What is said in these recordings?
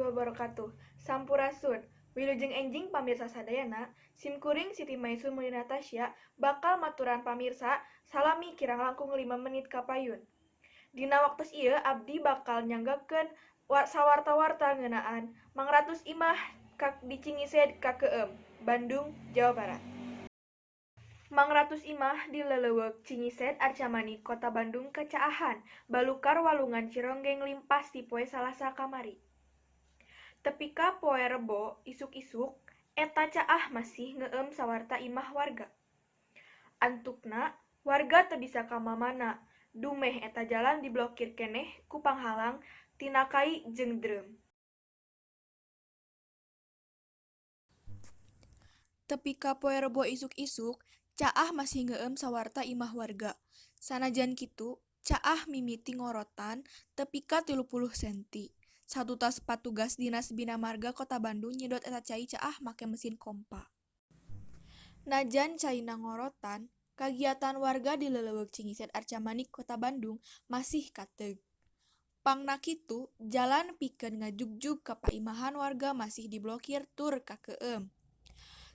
Wabarakatuh. Sampurasun. Wilujeng enjing pamirsa sadayana, simkuring Siti Maisun Mulia Natasha bakal maturan pamirsa salami kirang langkung 5 menit kapayun. Dina waktos ieu abdi bakal nyanggakeun sawarta-warta ngeunaan mangratus imah di Cingised Kakeum, Bandung, Jawa Barat. Mangratus imah di lelewek Cingised Arcamanik Kota Bandung kacaahan balukar walungan Cironggeng limpas ti poe Salasa kamari. Tepi ka poe Rebo isuk-isuk, eta caah masih ngeueum sawarta imah warga. Antukna, warga teu bisa ka mamana, dumeh eta jalan diblokir keneh ku panghalang tina kai jeung dreum. Tepi ka poe Rebo isuk-isuk, caah masih ngeueum sawarta imah warga. Sanajan kitu, caah mimiti ngorotan tepi ka 30 senti. Satutas patugas Dinas Bina Marga Kota Bandung nyedot eta cai caah make mesin kompa. Najan caina ngorotan, kagiatan warga di lelewek Cingised Arcamanik Kota Bandung masih kateug. Pangna kitu, jalan pikeun ngajugjug ka paimahan warga masih diblokir tur kakeum.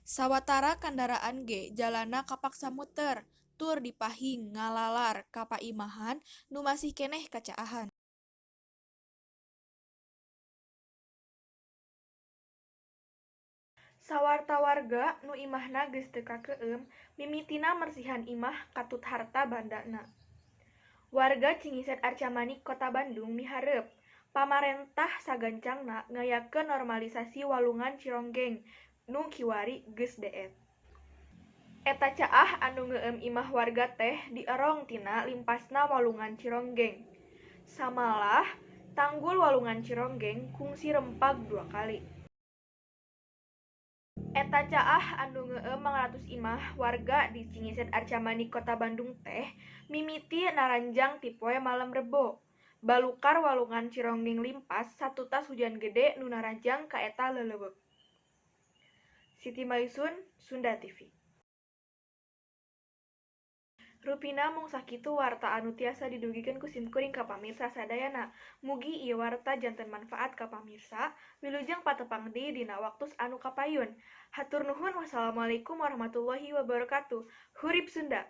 Sawatara kandaraan ge jalanna kapaksa muter, tur dipahing ngalalar ka paimahan nu masih keneh kacaahan. Sawarta warga nu imahna geus teu kakeum mimitina mersihan imah katut harta bandana. Warga Cingised Arcamanik Kota Bandung miharep pamarentah sagancangna ngayakeun normalisasi walungan Cironggeng nu kiwari geus deet. Eta caah anu ngeueum imah warga teh dierong tina limpasna walungan Cironggeng. Samalah tanggul walungan Cironggeng kungsi rempag 2 kali. Eta caah anu ngeueum mangratus imah warga di Cingised Arcamanik Kota Bandung teh mimiti naranjang ti poe malem Rebo. Balukar walungan Cironggeng limpas satutas hujan gede nu naranjang ka eta lelewek. Siti Maisun, Sunda TV. Rupina mung sakitu warta anu tiasa didugikeun ku simkuring ka pamirsa sadayana. Mugi ieu warta janten manfaat ka pamirsa, wilujeng patepang deui dina waktos anu kapayun. Hatur nuhun, wassalamualaikum warahmatullahi wabarakatuh. Hurip Sunda.